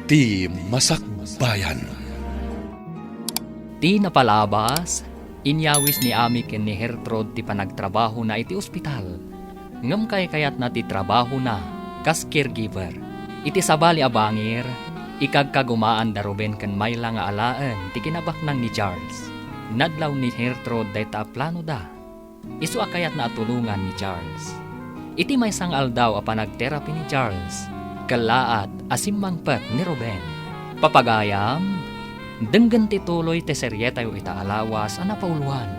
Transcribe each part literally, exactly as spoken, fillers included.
Ti Masakbayan. Ti napalabas, inyawis ni Ami ken ni Gertrude ti panagtrabahona iti ospital. Ngem kaykayatna ti trabahona kas caregiver. Iti sabali a bangir, ikagkagumaan da Ruben ken Myla nga alaen ti kinabaknang ni Charles. Nadlaw ni Gertrude dayta a planoda. Isu a kayatna a tulongan ni Charles. Iti maysa nga aldaw a panagterapi ni Charles, kellaat a simmangpet ni Ruben. Papagayam, denggen ti tuloy ti serietayo ita a lawas a napauluan.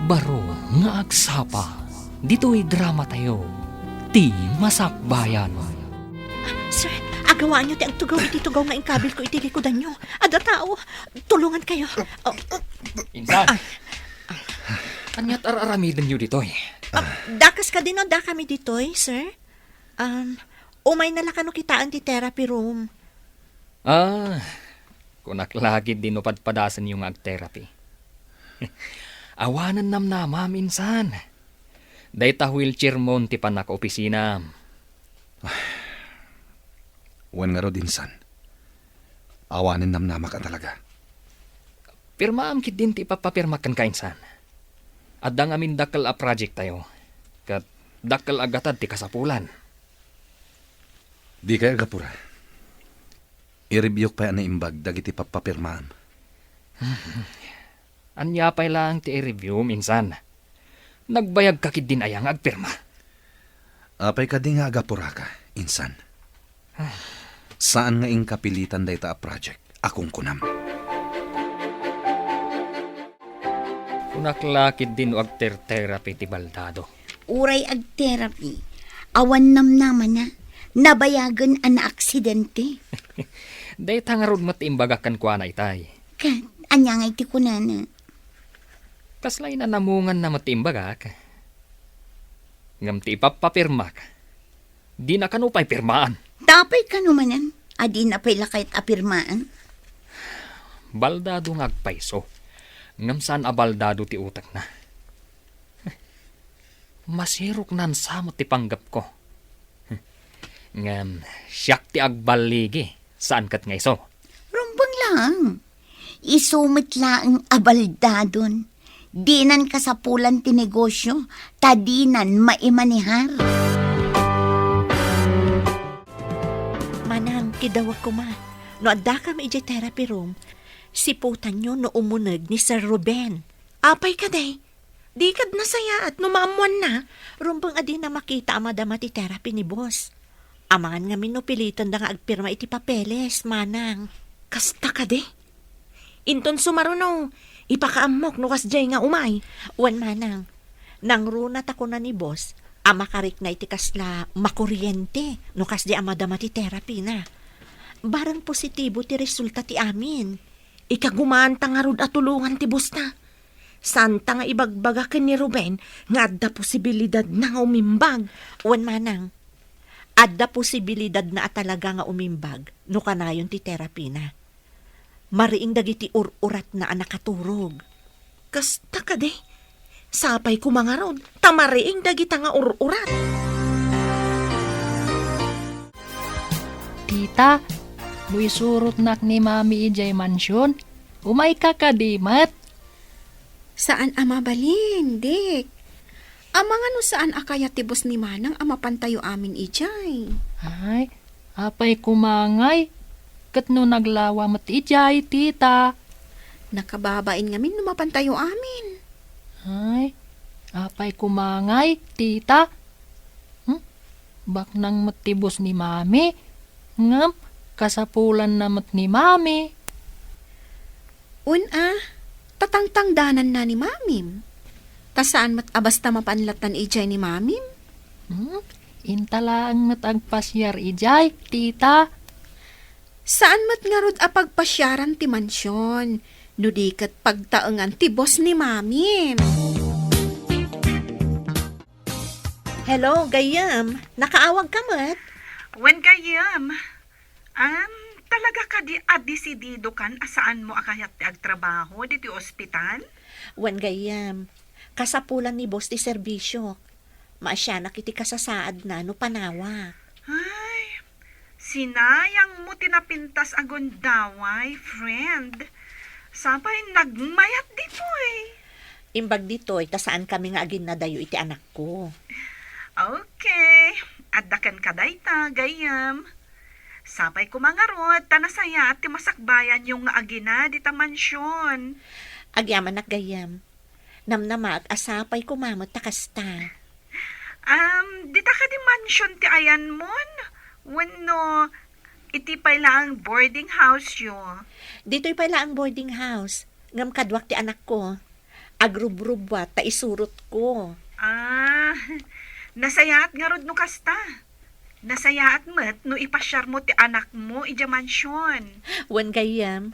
Baro nga agsapa, ditoy dramatayo, Ti Masakbayan. Sir, agawaanyo ti agtugaw iti tugaw nga inkabilko iti likudanyo. Adda tao, tulongankayo. Oh. Insan, ania't ar-aramidenyo ditoy? Ah, dakas kadi no dakami ditoy, sir? Um, umayna la kano kitaen ti therapy room. Ah, kunak la ketdi no padpadasenyo nga agterapi. Awanen namnamam, insan. Dayta wheelchair mon ti pannak-opisinam. Wen ngarud, insan. Awanen namnamak a talaga. Pirmaam ketdin ti ipapapirmak kenka, insan. Adda ngamin dakkel a project tayo, ket dakkel a gatad ti kasapulan. Dikay agapura. I-reviewk pay a naimbag dagiti pappapirmaam. Ania pay laeng ti i-review, insan? Nagbayagka ketdin aya nga agpirma? Apay kadi nga agapuraka, insan? Saan nga inkapilitan dayta a project a kunkunam? Kunak la ketdin no agter-therapy ti baldado. Uray agterapi, awan namnamana, nabayagen a naaksidente. Dayta ngarud met ti imbagak kenkuana itay. Ket ania ngay ti kunana? Kasla inanamunganna met ti imbagak. Ngem ti ipapapirmak, dina kano pay pirmaan. Apay kano manen a dina pay la kayat a pirmaan? Baldado nga agpayso, ngem saan a baldado ti utekna. Masiroknan sa met ti panggepko. Ngem siak ti agballigi, saan ket nga isu. Rumbeng laeng. Isu met laeng a baldadon. Dinan kasapulan ti negosio, ta dinan maimanehar. Manang, kidawek koma. No addakam idiay therapy room, siputanyo no umuneg ni Sir Ruben. Apay kadi? Di kad nasayaat no maammoanna. Rumbeng a dina makita a madama ti terapi ni boss. Amangan ngamin no pilitenda nga agpirma iti papeles, manang. Kasta kadi? Inton sumaruno, ipakaammok no kasdiay nga umay. Wen, manang. Nangruna ta kuna ni boss a makarikna iti kasla makuriente no kasdiay a madama ti therapy na. Bareng positibo ti resulta ti amin. Ikagumaanta ngarud a tulongan ti boss ta. Santa nga ibagbaga ken ni Ruben nga adda posibilidadna nga umimbag. Wen, manang, adda posibilidadna a talaga nga umimbag no kanayon ti therapy na. Mariing dagiti ur-uratna a nakaturog. Kasta kadi? Sapay koma ngarud, ta mariing dagita nga ur-urat. Tita, no isurotnak ni Mami idiay mansion, umayka kadi met? Saan a mabalin, Dik. Amangan no saan a kayat ti boss ni Manang a mapantayo amin idiay. Ay, apay koma ngay, ket no naglawa met idiay, tita? Nakababain ngamin no mapantayo amin. Ay, apay koma ngay, tita? Hmm? Baknang met ti boss ni Mami, ngem kasapulanna met ni Mami. Wen a, ta tangtangdananna ni Mamim. Ta saan met a basta mapan lattan idiay ni Mamim. Hmm? Inta laeng met agpasiar idiay, tita. Saan met ngarud a pagpasiaran ti mansion, no di ket pagtaengan ti boss ni Mamim. Hello, gayyem. Nakaawagka met? Wen, gayyem. Am, talaga kadi a desididokan a saanmo a kayat ti agtrabaho ditoy ospital? Wen, gayyem. Kasapulan ni boss ti serbisiok. Maasianak iti kasasaadna no panawak. Ay, Sinayangmo ti napintas a gundaway, friend. Sapay nagmayat ditoy. Imbag ditoy, ta saankami nga aginnadayo iti anakko. Okay. Adda kenka dayta, gayyem. Sapay koma ngarud, ta nasayaat ti masakbayanyo nga agina dita mansion. Agyamanak, gayyem. Namnamaek a sapay koma met ta kasta. Um, dita kadi mansion ti ayanmon? Wenno iti pay laeng boarding house yo? Ditoy pay laeng boarding house. Ngem kaduak ti anakko. Agrubrubbuat ta isurotko. Ah, nasayaat ngarud no kasta. Nasayaat met no ipasiarmo ti anakmo idiay mansion. Wen, gayyem.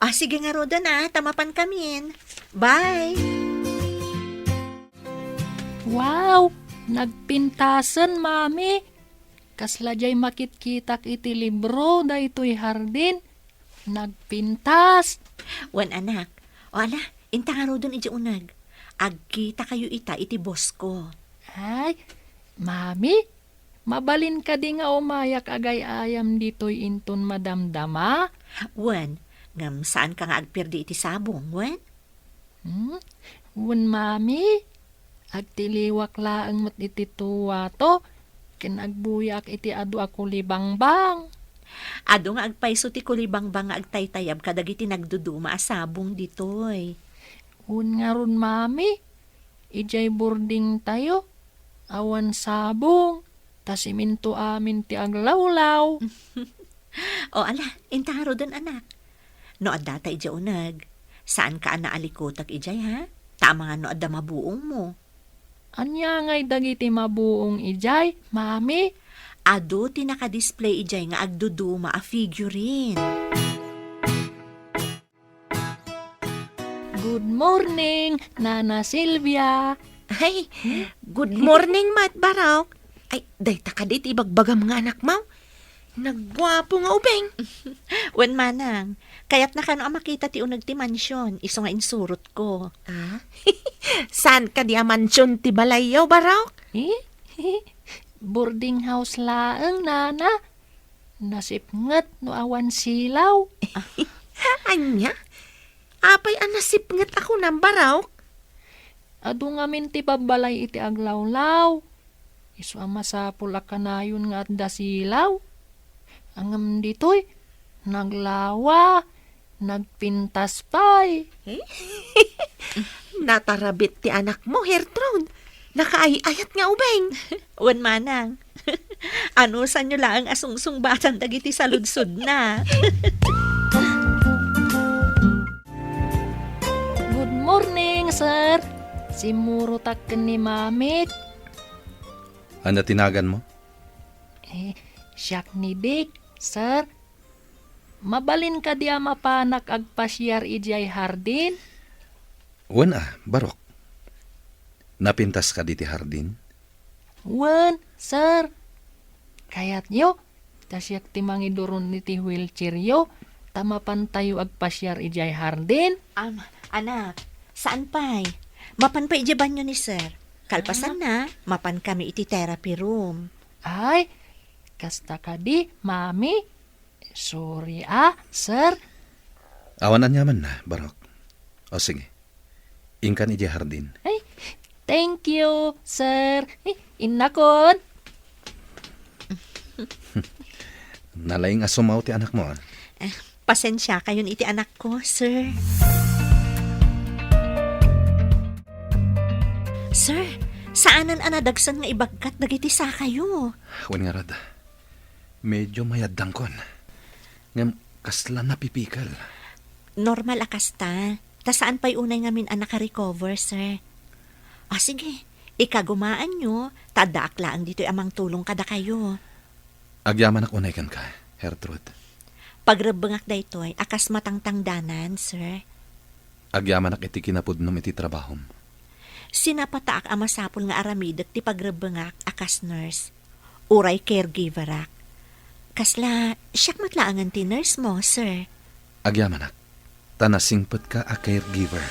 Ah, sige ngaruden a, ta mapankamin. Bye! Wow! Nagpintasen, Mami! Kasla diay makitkitak iti libro daytoy hardin. Nagpintas! Wen, anak. O ala, inta ngaruden idiay uneg. Agkitakayo ita iti boss ko. Ay, Mami, mabalin kadi nga umayak agay-ayam ditoy inton madamdama? Wen, ngem saanka nga agpirdi iti sabong, wen? Hmm? Wen, Mami, agtiliwak laeng met iti tuwato, ken agbuyaak iti adu a kulibangbang. Adu nga agpayso ti kulibangbang nga agtaytayab kadagiti nagduduma a sabong ditoy. Wen ngarud, Mami, idiay boardingtayo, awan sabong, ta siminto amin ti aglawlaw. O ala, inta ngaruden, anak. No addata idiay uneg, saanka a naalikutek idiay, ha? Ta amangan no adda mabuongmo. Ania ngay dagiti mabuong idiay, Mami? Adu ti nakadisplay idiay nga agduduma a figurine. Good morning, Nana Silvia. Ay, good morning met, Barok. Ay, dayta kadi ti ibagbagam nga anakmo? Nagguapo nga ubing. Wen, manang, kayatna kano a makita ti uneg ti mansion, isu nga insurotko. Ah? Saan kadi a mansion ti balayyo, Barok? Eh? Boarding house laeng, Nana. Nasipnget no awan silaw. Ania? Apay a nasipnget a kunam, Barok? Adu ngamin ti babbalay iti aglawlaw. Isu a masapul a kanayon nga adda silaw. Ngem ditoy, naglawa, nagpintas pay. Eh? Natarabit ti anakmo, Gertrude. Nakaay-ayat nga ubing. Wen, manang. Anusanyo laeng a sungsungbatan dagiti saludsodna. Good morning, sir. Simmurotak ken ni Mamit. Ania ti naganmo? Eh, siak ni Dick, sir. Mabalin kadi a mapanak agpasiar idiay hardin? Wen a, Barok. Napintas kadi ti hardin? Wen, sir. Kayatyo, ta siak ti mangiduron iti wheelchairyo, ta mapantayo agpasiar idiay hardin? Am, anak, saan pay? Mapan pay idiay banyo ni sir. Kalpasanna, mapan kami iti therapy room. Ay, kasta kadi, Mami? Sorry a, sir. Awan aniaman na, Barok. O sige. Inkan idiay hardin. Ay, thank you, sir. Ay, innakon. Nalaing a sumaw ti anakmo, a. Eh, pasensiakayon iti anakko, sir. Sir, saanen a nadagsen nga ibagkat dagiti sakayo. Wen ngarud. Medyo mayaddangkon. Ngem kasla napipikel. Normal a kasta. Ta saan pay unay ngamin a nakarecover, sir. Ah, sige. Ikagumaanyo, ta addaak laeng ditoy a mangtulong kadakayo. Agyamanak unay kenka, Gertrude. Pagrebbengak daytoy a kas matangtangdanan, sir. Agyamanak iti kinapudnom iti trabahom. Sinapataak a masapul nga aramidek ti pagrebbengak a kas nurse. Uray caregiverak. Kasla, siak met laengen ti nurse mo, sir. Agyamanak, ta nasingpetka a caregiver.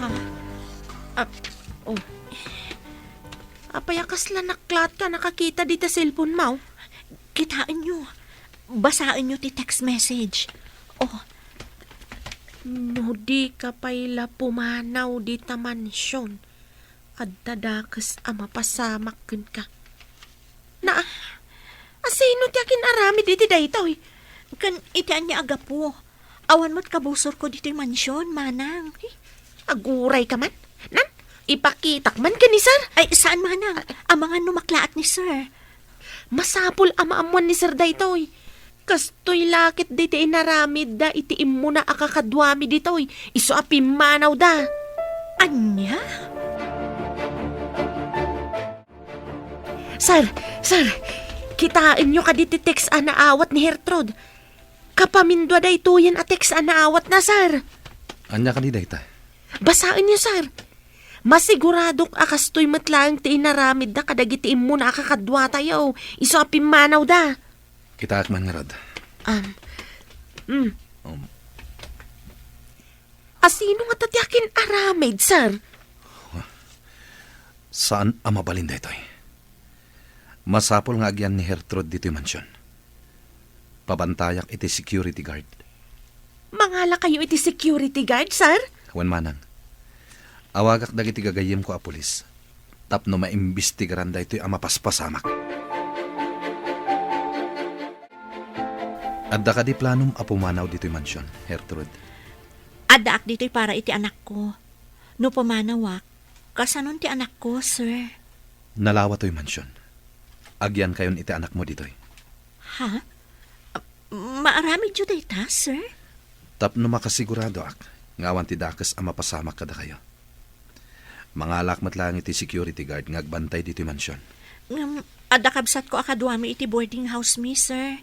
Ha? Ah, oh. Apay a kasla naklaat ka nakakita dita cellphone mo? Kitaenyo. Basaenyo ti text message. Oh. No di ka pay la pumanaw dita mansion, adda dakes a mapasamak kenka. Na, asino ti akin-aramid iti daytoy? Ken iti ania a gapu? Awan met kabusorko ditoy mansion, manang. Eh, aguray ka man? Nan, ipakitak man ken ni sir? Ay, saan, manang. Amangan no maklaat ni sir. Masapul a maammuan ni sir daytoy. Kastoy la ket daytoy inaramidda iti immuna a kakaduami ditoy, isu a pimmanawda. Ania? Sir, sir, kitaenyo kadi ti text a naawat ni Gertrude? Kapamindua daytoyen a text a naawatna, sir. Ania kadi dayta? Basaenyo, sir. Masiguradok a kastoy met laeng ti inaramidda kadagiti immuna a kakaduatayo, isu a pimmanawda. Kitaek man ngarud. Um, mm. Um. Asino ngata ti akin-aramid, sir? Saan a mabalin daytoy. Masapul nga agyan ni Gertrude ditoy mansion. Pabantayak iti security guard. Mangalakayo iti security guard, sir? Wen, manang. Awagak dagiti gagayyemko a pulis tapno maimbestigaran daytoy a mapaspasamak. Adda kadi planom a pumanaw ditoy mansion, Gertrude? Addaak ditoy para iti anakko. No pumanawak, kasanon ti anakko, sir? Nalawa toy mansion. Agyankayon iti anakmo ditoy. Ha? Maaramidyo dayta, sir? Tapno makasiguradoak nga awan ti dakes a mapasamak kadakayo. Mangalak met laeng iti security guard nga agbantay ditoy mansion. Ngem, adda kabsatko a kaduami iti boarding house mi, sir.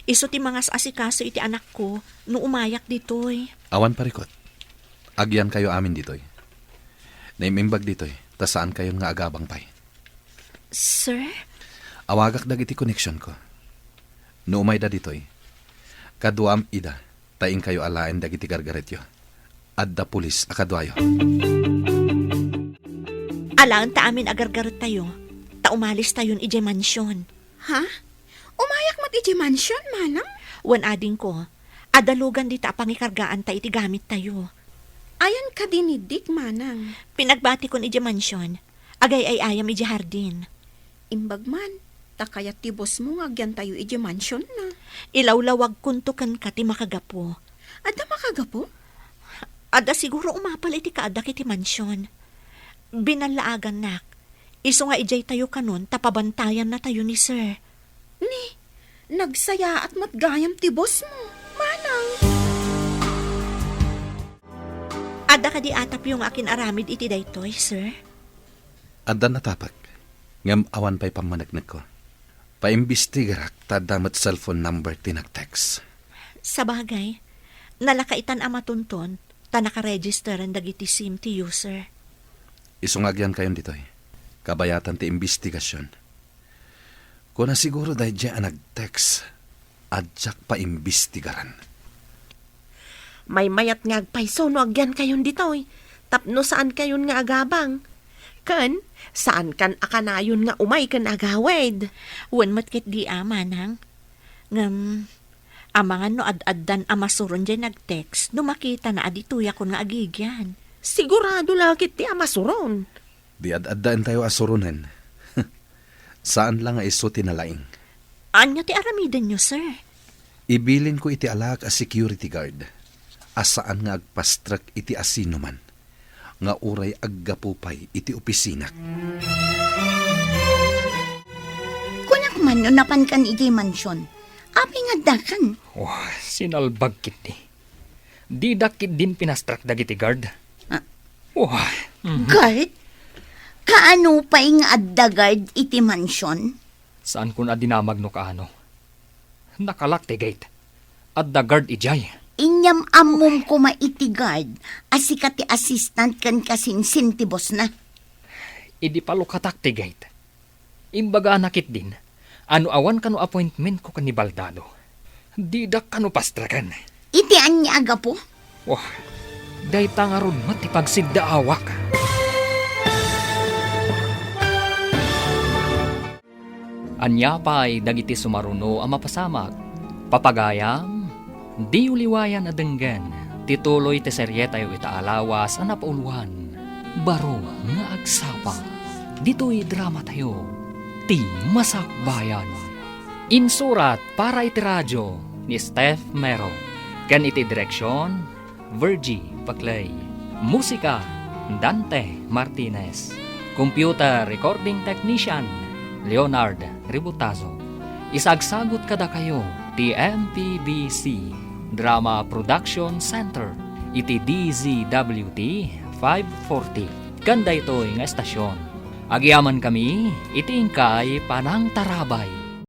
Isu ti mangas-asikaso iti anakko no umayak ditoy. Awan parikut. Agyankayo amin ditoy. Naim-imbag ditoy, ta saankayon nga agabang pay. Sir? Awagak dagiti koneksionko. No umayda ditoy, kaduam ida, ta inkayo alaen dagiti gargaretyo. Adda pulis a kaduayo. Alaen ta amin a gargarettayo, ta umalistayon idiay mansion. Ha? Umayak met idiay mansion, manang? Wen, adingko, adalugan dita a pangikargaanta iti gamittayo. Ayan kadi ni Dick, manang? Pinagbatikon idiay mansion. Agay-ay-ayam idiay hardin. Imbag man, ta kayat ti bossmo nga agyantayo idiay mansionna. Ilawlawagkonto kenka ti makagapu. Adda makagapu? Adda siguro umapal iti kaaddak iti mansion. Binallaagannak. Isu nga idiay tayo kanon ta pabantayannatayo ni sir. Ni, nagsayaat met gayam ti bossmo, manang. Adda kadi atapyo nga akin-aramid iti daytoy, sir? Adda natapek, ngem awan pay pammaneknekko. Paimbestigarak ta adda met cellphone number ti nag-text. Sabagay, nalakaitan a matunton ta nakaregisteren dagiti sim ti user. Isu nga agyankayon ditoy, kabayatan ti imbestigasion. Kuna siguro daydiay a nag-text, a diak paimbestigaran. Maymayat nga agpayso no agyankayon ditoy, tapno saankayon nga agabang. Ken, saankan a kanayon nga umay ken agawid. Wen met ketdi a, manang. Ngem, amangan no ad-addan a masuron diay nag-text no makitana a ditoyakon nga agigyan. Sigurado la ketdi a masuron. Di ad-addaentayo a suronen. Saan la nga isu ti nalaing. Ania ti aramidenyo, sir? Ibilinko iti alaak a security guard a saan nga agpastrek iti asinoman nga uray aggapu pay iti opisinak. Kunak man no napankan idiay mansion, apay nga addakan? Oh, sinalbag ketdi. Didak ketdin pinastrek dagiti guard. Ah. Wah. Mhm. Guard? Kaano pay nga adda guard iti mansion? Saankon a dinamag no kaano. Nakalak ti gate. Adda guard idiay. Inyam-ammom koma iti guard a sika ti assistant ken kasinsin ti bossna. Idi palukatak ti gate, imbagana ketdin a no awan kano appointmentko ken ni Baldado, didak kano pastreken. Iti ania a gapu? Wah, dayta ngarud met ti pagsiddaawak. Ania pay dagiti sumaruno a mapasamak? Papagayam, diyo liwayan a denggen ti tuloy ti serietayo ita a lawas a napauluan, Baro nga Agsapa. Ditoy dramatayo, Ti Masakbayan. Insurat para iti radio ni Steph Mero, ken iti direksion, Virgie Paclay. Musika, Dante Martinez. Computer Recording Technician, Leonard Ributazo. Isagsagut kadakayo ti M P B C Drama Production Center iti D Z W T five forty. Ken daytoy nga estasyon, agyamankami iti inkay panangtarabay.